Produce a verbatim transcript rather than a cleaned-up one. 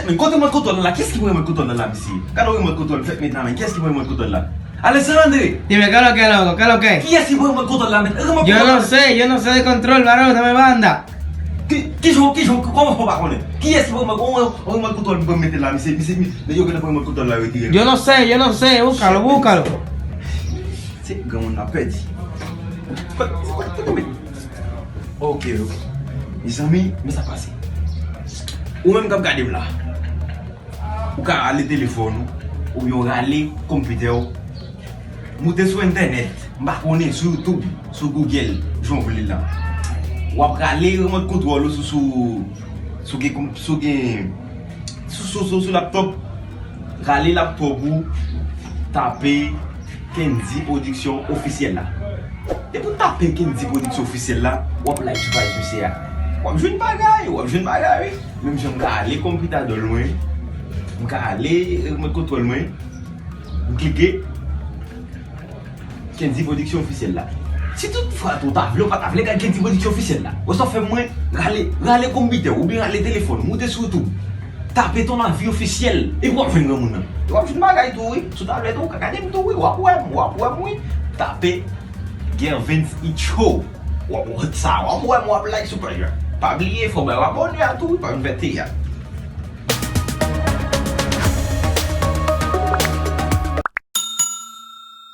Men kote remòt kontwòl la? Kiyès ki pran remòt kontwòl la, la, mesye? Gade yon remòt kontwòl, fèk met nan men. Kiyès ki pran remòt kontwòl la? Alexandre! Dime, ¿qué es lo que, loco? ¿Qué es lo que? Kiyès ki pran remòt kontwòl la, men? Remòt Yo kontwòl no la. sé, yo no sé de control, varón, dame banda. Ki, ki jan, ki jan, kòman fò pa konnen? Kiyès ki pran remòt, remòt, remòt kontwòl pou mete la, mesye, mesye, mesye, yo gentan pran remòt kontwòl la, yo retire. Yo no sé, yo no sé, búscalo, búscalo. Se granmoun nan pèdi. Kote, kote, kote, men. Ok, ok. Mezanmi, men sa pase. Ou menm k ap gade m la. Ou ka rale telefòn ou, oubyen w rale konpitè w. Moute sou entènèt, m pa konnen, sou YouTube, sou Google, jan w vle la. W ap rale remòt kontwòl ou sou, sou, sou gen, sou gen, sou, sou, sou, sou laptop. Rale laptop ou, tape Kendy Production Ofisyèl la. Depi w tape Kendy Production Ofisyèl la, w ap like sou paj misye a. W ap jwenn bagay, w ap jwenn bagay, wi. Menm jan m ka ale konpitadòl mwen, m ka ale remòt kontwòl mwen, m klike Kendy Production Ofisyèl la. Si tout fwa tou w ta vle, w pa ta vle gade Kendy Production Ofisyèl la, wè sa w fè mwen, rale, rale konpitè w oubyen rale telefòn, moute sou YouTube. Tape Ton Avis Officiel, epi w ap jwenn granmoun nan. W ap jwenn bagay tou, wi. Sou tablèt ou, w ka gade m tou, wi. W ap wè m, w ap wè m, wi. Tape Gervens Icho. W ap wè sa, w ap wè m, w ap like sou paj la. Pa bliye, fò w abòne a tou, wi, pa vin fè teyat.